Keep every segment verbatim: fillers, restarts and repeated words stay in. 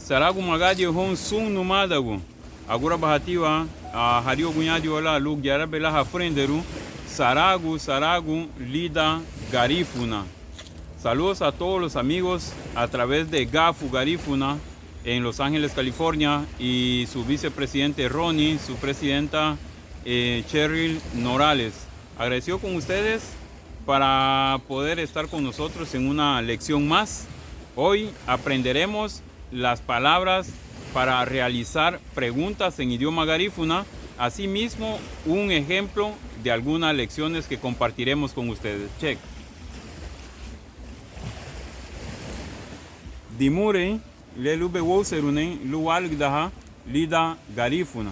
Saragu magadiu houn sun numadagu. Agurabahatíwa, ah, hariaguñadiwa lan lun gayaraabei lan hafurendeirun saragu, saragu lidan Garifuna. Saludos a todos los amigos a través de GAFU Garifuna en Los Ángeles, California, y su vicepresidente Ronnie, su presidenta, eh, Cheryl Norales. Agradecido con ustedes para poder estar con nosotros en una lección más. Hoy aprenderemos las palabras para realizar preguntas en idioma garífuna, asimismo un ejemplo de algunas lecciones que compartiremos con ustedes. Check. Dimurei le lubei wóuseruni lun wálügüdaha lidan Garifuna.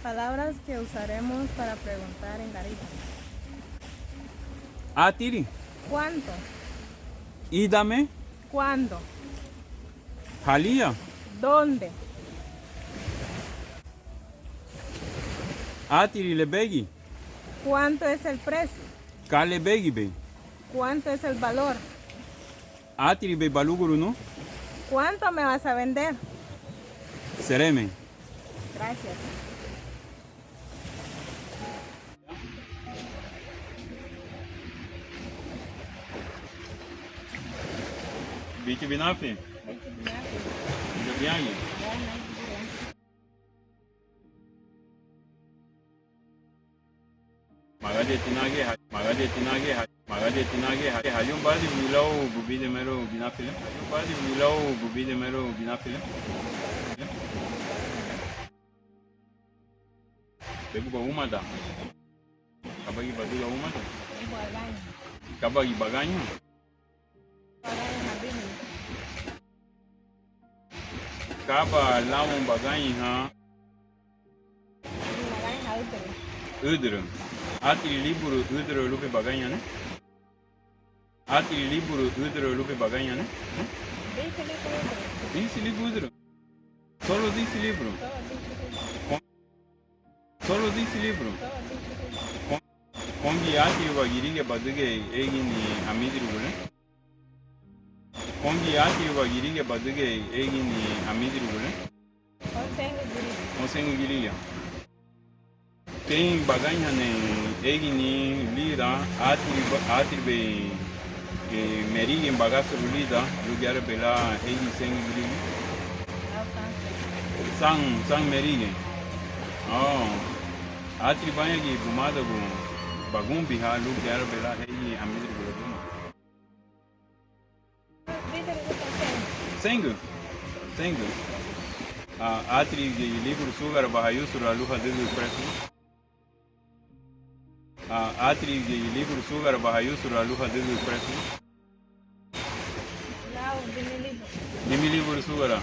Palabras que usaremos para preguntar en garífuna. Átiri. ¿Cuánto? Ídame. ¿Cuándo? Halía. ¿Dónde? Átiri lebegi. ¿Cuánto es el precio? Ka lebegibei? ¿Cuánto es el valor? Átiribei balugurunu. ¿Cuánto me vas a vender? Seremei. Gracias. Biti binafi. Biti binafi. Biañi. Magadi tina ge, magadi tina ge, magadi tina ge, haliun badi bilau bubide mero binafile. Haliun badi bilau bubide mero binafile. Beguba umada. Kabagi badüga umada. Kabagi bagañu. Kaba laun bagañiha. Üdürü. Átiri líburu Üdürü lubei bagañiha, ne? Átiri líburu Üdürü lubei bagañiha, ne? Disi líburu Üdürü. Disi líburu Üdürü. Solo disi líburu. Solo disi líburu. Solo disi líburu. Kon-, kongui átiriba gürigia badügei éigini amidirugule. Kongui átiriba gürigia badügei éigini amidirugule. Houn seingü gürigia. Houn seingü gürigia. Kei bagañihani éigini lira, átiriba, átiribei, eh, merigen bagasurun lidan lun gayaraabei lan éigini seingü gürigia. San, san merigen. Oh. Átiribaña gi bumadagu bagunbiha lun gayaraabei lan éigini amidirugule buma. Seingü. Seingü. Ah, átiri gi líburu súgara ba hayusurun lun hadügün furesu. Ah, átiri gi líburu súgara ba hayusurun lun hadügün furesu. Lau, dimi líburu. Dimi líburu súgara.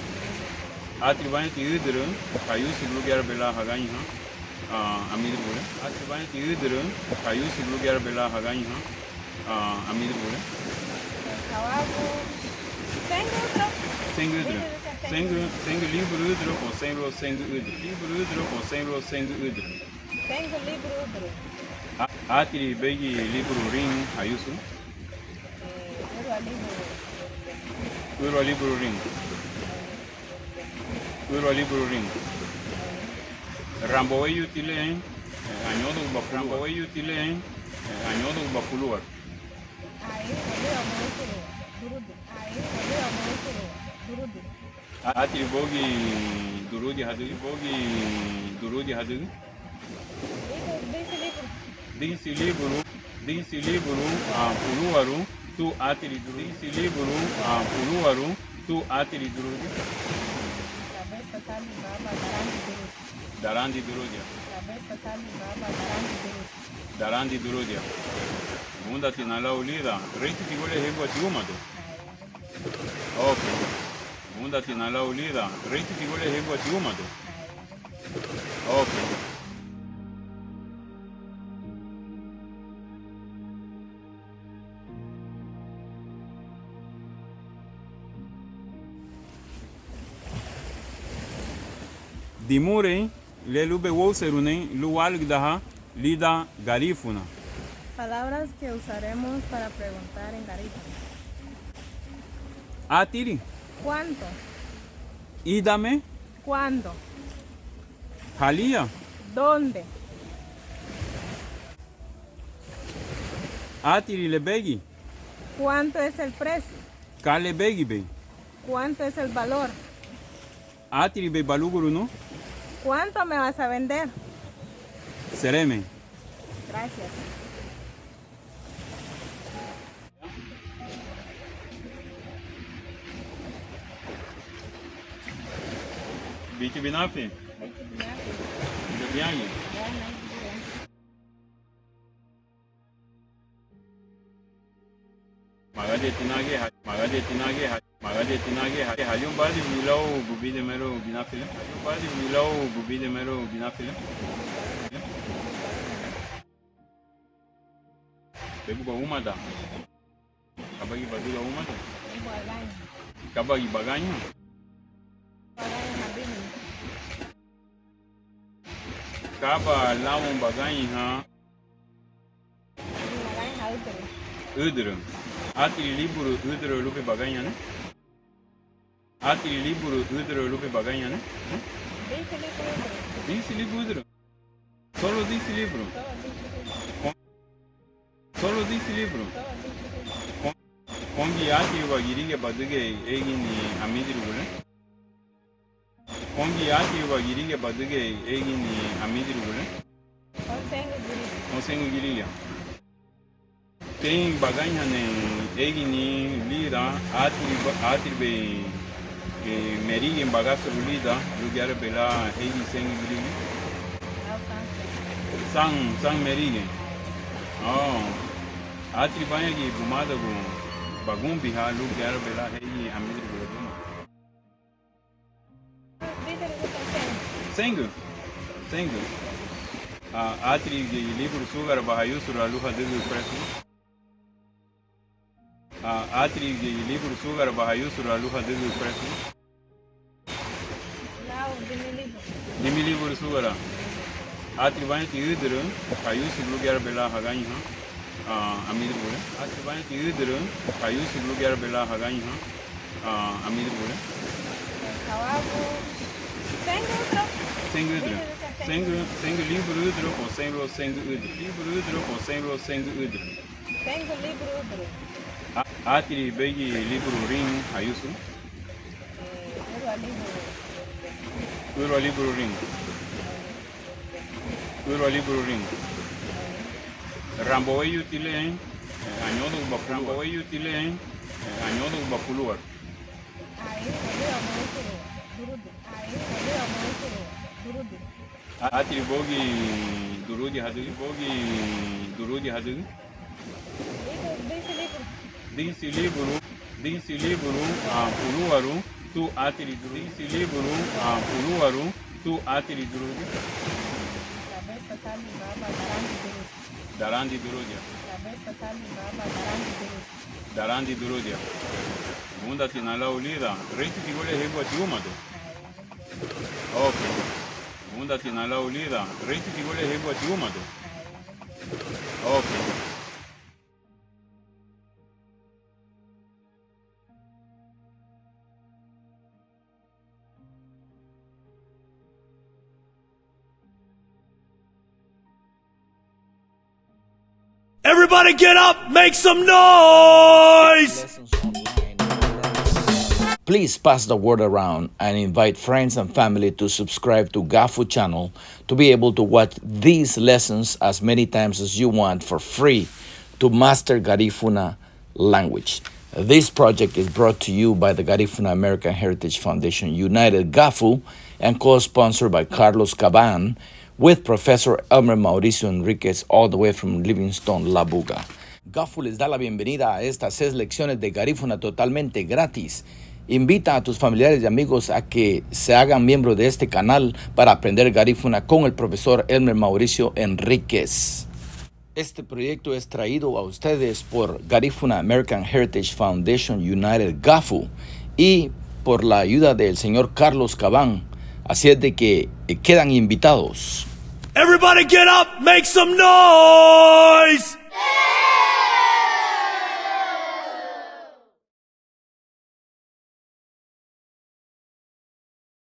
Átiribaña ti Üdürü hayusurun lun gayaraabei lan hagañiha, ah, amidirugule. Átiribaña ti Üdürü hayusurun lun gayaraabei lan hagañiha, ah, amidirugule. Kawagu. Seingü Üdürü. Seingü Üdürü. Seingü, seingü líburu Üdürü o seingü, seingü Üdürü. Líburu Üdürü o seingü, seingü Üdürü. Seingü líburu Üdürü. Á-, átiri begi líburu rin hayusu. Eh, ürüwa líburu. Ürüwa líburu rin. Ürüwa líburu rin. Rambuweyuti le, eh, añodaguba fuluwaru. Rambuweyuti le, eh, añodaguba fuluwaru. Ai, waliha murutu durudi. Ai, waliha murutu durudi. Átiri bogi durudi hadügü, bogi durudi hadügü. Disi líburu. Disi líburu, disi líburu, ah, fuluwaru, tu átiri durudi. Disi líburu, ah, fuluwaru, tu átiri durudi. Darandi durudia. Darandi durudia. Gúndatina lau lidan, réiti ti wele hégua ti úmado. Ok. Gúndatina lau lidan, réiti ti wele hégua ti úmado. Ok. Dimurei le lubei wóuseruni lun wálügüdaha lidan Garifuna. Palabras que usaremos para preguntar en garífuna. Átiri. ¿Cuánto? Ídame. ¿Cuándo? Halía. ¿Dónde? Átiri lebegi. ¿Cuánto es el precio? Ka lebegibei. ¿Cuánto es el valor? Átiribei balugurunu. ¿Cuánto me vas a vender? Seremei. Gracias. Bichi binafi. Bichi binafi. Bichi binafi. Magadi tinagi, magadi tinagi, magadi tinagi, haliun badi bilau gubide meru binafile. Haliun badi bilau gubide meru binafile. Beguba umada. Kabagi baduga umada. Kabagi bagaña. Kaba laun bagañiha. Üdürü. Átiri líburu üdürü lubei bagañane. Átiri líburu üdürü lubei bagañane. Disi líburu üdürü. Solo disi líburu. Solo disi líburu. Houngui átiriba gürigia badügei éigini amidirugu le. Houngui átiriba gürigia badügei éigini amidirugu le. Houn seingü gürigia. Tein bagañane éigini lira, átiriba, átiribei, eh, merigen bagasurun lidan lun gayarabei lan éigini seingü gürigia. San, san merigen. Oh. Átiribaña gi bumadagu bagunbiha lun gayarabei lan éigini amidirugu le buma. Seingü. Seingü. Ah, átiri gi líburu súgaraba hayusurun lun hadügün furesu. Ah, átiri gi líburu súgaraba hayusurun lun hadügün furesu. Lau, dimi líburu. Dimi líburu súgara. Átiribañati üdürü hayusurun lun gayarabei lan hagañuhan. Ah, amidirugu le. Átiribañati üdürü hayusurun lun gayarabei lan hagañuhan. Ah, amidirugu le. Hawagu. Seingü üdürü. Seingü üdürü. Seingü, seingü líburu üdürü o seingü, seingü üdürü. Líburu üdürü o seingü, seingü üdürü. Seingü líburu üdürü. Á-, átiri begi líburu rin hayusu. Eh, ürüwa líburu. Ürüwa líburu rin. Ürüwa líburu rin. Rambo wéyuti le, eh, añodaguba fuluar. Rambo wéyuti le, eh, añodaguba fuluar. Átiri bogi durudi hadügü, bogi durudi hadügü. Disi líburu, disi líburu, ah, fuluaru, tu átiri durudi. Disi líburu, ah, fuluaru, tu átiri durudi. Darandi durudia. Darandi durudia. Gúndatina lau lidan, réiti tigua le héiguati úmadu. Ok. Gúndatina lau lidan, réiti tigua le héiguati úmadu. Ok. Everybody get up, make some noise! Please pass the word around and invite friends and family to subscribe to Gafu channel to be able to watch these lessons as many times as you want for free to master Garifuna language. This project is brought to you by the Garifuna American Heritage Foundation, United Gafu, and co-sponsored by Carlos Caban, with Professor Elmer Mauricio Enriquez, all the way from Livingstone, La Buga. Gafu les da la bienvenida a estas seis lecciones de Garifuna totalmente gratis. Invita a tus familiares y amigos a que se hagan miembro de este canal para aprender Garifuna con el profesor Elmer Mauricio Enríquez. Este proyecto es traído a ustedes por Garifuna American Heritage Foundation United Gafu y por la ayuda del señor Carlos Cabán. Así es de que, eh, quedan invitados. Everybody get up, make some noise!